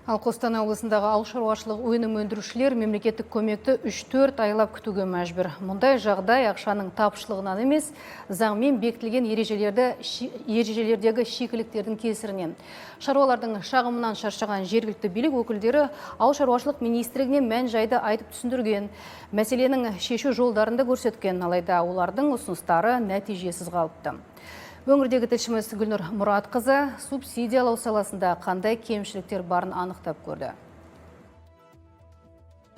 Ал Қостанай облысындағы ауыл шаруашылық өнім өндірушілер мемлекеттік көмекті 3-4 айлап күтуге мәжбүр. Мұндай жағдай ақшаның тапшылығынан емес, заңмен бекітілген ережелердегі шикіліктердің кесірінен. Шаруалардың шағымынан шаршаған жергілікті билік өкілдері Ауыл шаруашылық министрлігіне мән жайды айтып түсіндірген. Мәселенің шешу жолдарын да көрсеткен, алайда олардың ұсыныстары нәтижесіз қалыпты. Өңірдегі тілшіміз Гүлнұр Мұратқызы субсидиялау саласында қандай кемшіліктер барын анықтап көрді.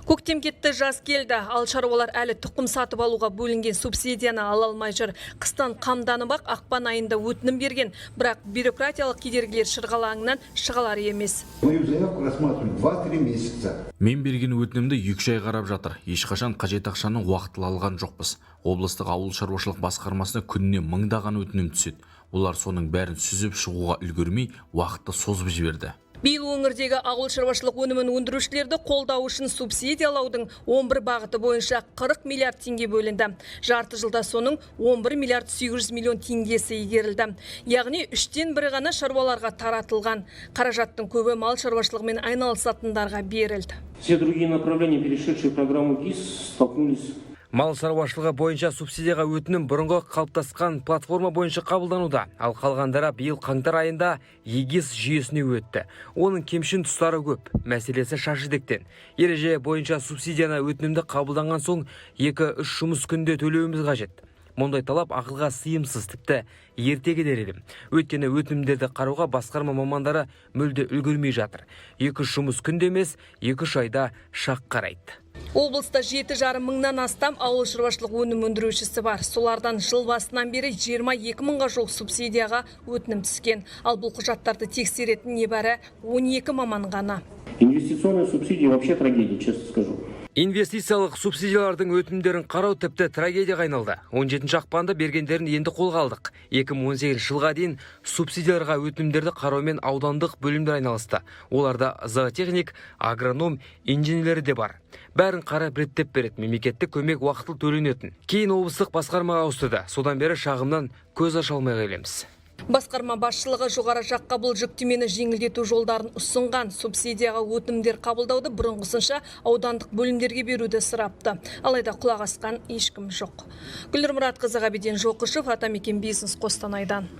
Көктем кетті, жаз келді. Ал шаруалар әлі тұқым сатып алуға бөлінген субсидияны ала алмай жүр. Қыстан қамданып ақ ақпан айында өтінім берген, бірақ бюрократиялық кедергілер шырғалаңынан шығалар емес. Мою заявку рассматривают 2-3 месяца. Мен берген өтінімді 2-3 ай қарап жатыр. Ешқашан қажет ақшаны уақытылы алған жоқпыз. Облыстық ауыл шаруашылық басқармасына күніне мыңдаған өтінім түседі. Олар соның бәрін сүзіп шығуға үлгермей, уақытты созып жіберді. Биыл өңірдегі ауыл шаруашылық өнімін өндірушілерді қолдау үшін субсидиялаудың 11 бағыты бойынша 40 миллиард теңге бөлінді. Жарты жылда соның 11 миллиард 800 миллион теңгесі игерілді. Яғни үштен бірі ғана шаруаларға таратылған. Қаражаттың көбі мал шаруашылығымен айналысатындарға берілді. Все другие направления, перешедшие в программу ЕГИС, столкнулись Мал шаруашылығы бойынша субсидияға өтінім бұрынғы қалыптасқан платформа бойынша қабылдануда. Ал қалғандары биыл қаңтар айында ЕГИС жүйесіне өтті. Оның кемшін тұстары көп. Мәселесі шаш етектен. Ереже бойынша субсидияны өтінімді қабылданған соң 2-3 жұмыс күнде төлеуіміз қажет. Мұндай талап ақылға сыйымсыз, тіпті ерте дер едім. Өйткені өтінімдерді қарауға басқарма мамандары мүлде үлгермей жатыр. 2-3 жұмыс күнде емес, 2-3 айда шақ қарайды. Облыста 7,5 мыңнан астам ауыл шаруашылық өнім өндірушісі бар. Солардан жыл басынан бері 22 мыңға жуық субсидияға өтінім түскен. Ал бұл құжаттарды тексеретін небәрі 12 маман ғана. Инвестиционные субсидии вообще трагедия, честно скажу. Инвестициялық субсидиялардың өтінімдерін қарау тіпті трагедияға айналды. 17 ақпанда бергендерін енді қолға алдық. 2018 жылға дейін субсидияларға өтінімдерді қараумен аудандық бөлімдер айналысты. Оларда зоотехник, агроном, инженерлері де бар. Бәрін қарап, реттеп береді. Мемлекеттік көмек уақытылы төленетін. Кейін облыстық басқармаға ауыстырды. Содан бері шағымнан көз аша алмай келеміз. Басқарма басшылығы жоғары жаққа бұл жүктемені жеңілдету жолдарын ұсынған. Субсидияға өтінімдер қабылдауды бұрынғысынша аудандық бөлімдерге беруді сұрапты. Алайда құлақ асқан ешкім жоқ. Гүлнұр Мұратқызы, Ғабиден Жоқышев, Атамекен Бизнес, Қостанайдан.